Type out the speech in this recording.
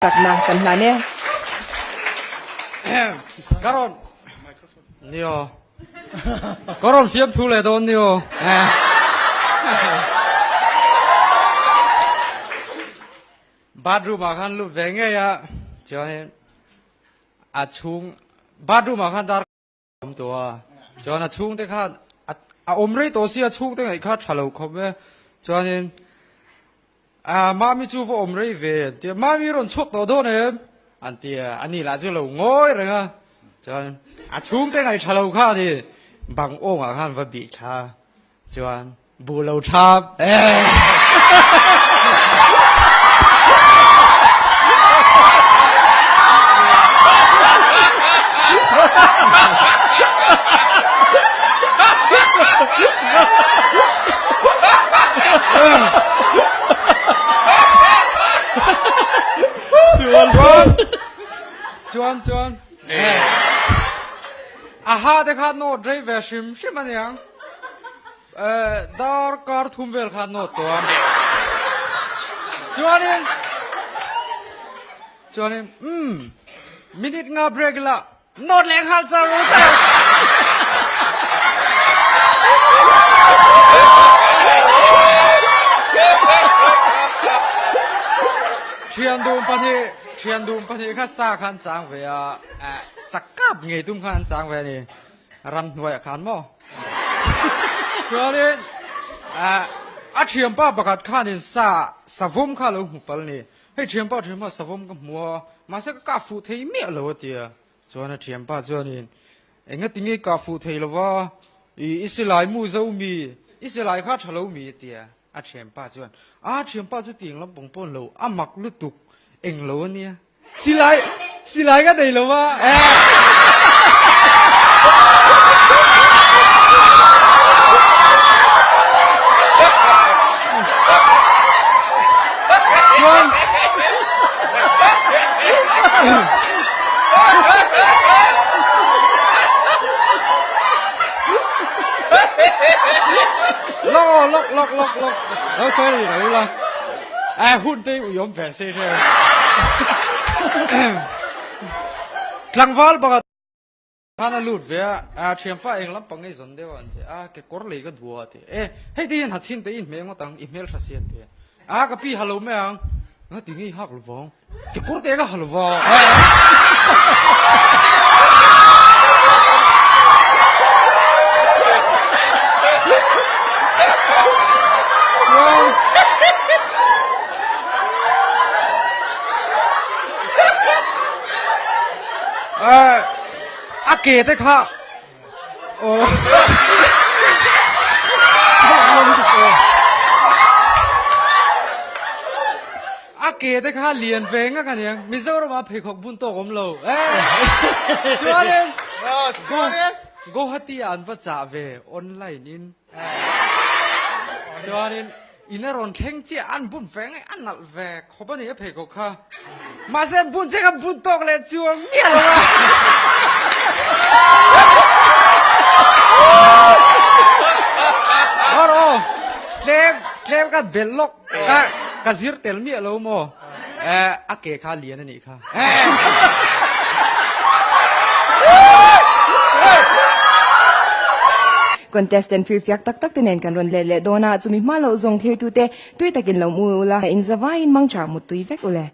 Takna kan hlan e. Ka rawn nio. Ka rawn fiam thu leh dawn nio. Bathroom ah khan lut ve ngei a chuanin a chhung bathroom ah khan dar awm tawh a chuan a chhungte khan a awm rei tawh sia chhungte ngaih kha tha lo khawp e chuanin ah mami chu va awm rei ve an tia mami rawn chhuak tawh dawn em an tia ani lah chu lo ngawi reng a chuan a chhungte ngaih tha lo kha ani bang awngah khan va bih thla chuan Bu lo thap e. Chuan chuan. Chuan chuan. A ha te kha nawt rei ve hrim hrim aniang. Dar kar thum vel khan nawt tawh a. Chuanin chuanin umm minute nga break ila nawt leh nghal char ru char. Thian dum pahnih thian dum pahnih kha sa khan chang ve a, sakap ngei tum khan an chang ve a ni. Ramhnuaiah khan maw? Chuanin a thianpa pakhat khanin sa savawm kha a lo hmu pal ni. Hei thianpa thianpa savawm ka hmu a, mahse ka kah fuh thei miah lo a ti a. Chuan a thianpa chuanin engati nge i kah fuh thei lo va, i silai mu zo mi, i silai kha tha lo mi a ti a. A thianpa chuan a thianpa chu tiang lampang pawh an lo a mak lutuk eng lo a nia. Silai silai ka nei lo a. Chuan Lawk aw lawk lawk lawk lawk lo sawi ri lo ula eh hun te ui awm ve se hre tlangval pakhat khan a lut ve a a thianpa eng lampang ei zawn deuh a an ti a kekawr lei ka duh a ti e hei te hian ha chhin te i hmeh ngawt ang i hmeltha si an ti a ka pi ha lo mai ang nga ti nge i hak lo vang kekawr te ka ha lo va. A ke te kha A ke te kha lian ve ngak a niang Mizoram ah pheikhawk bun tawk awm lo chuanin Guwahati ah an va chah ve online in chuanin in a rawn thleng chiah an bun ve ngei a nalh ve khawp a ni a pheikhawk kha mahse bun che kha bun tawk leh chuang miah lo a. Rawh tlem tlem ka belh lawk. Ka ka zir tel miah lo maw? Eh, a ke kha lian a nih kha. Contestant firfiak tak tak te nen kan rawn let leh dawn a, chumi hma loh zawng thirtute tui takin lo mu ula, inzavaiin mangchar muttui vek ule.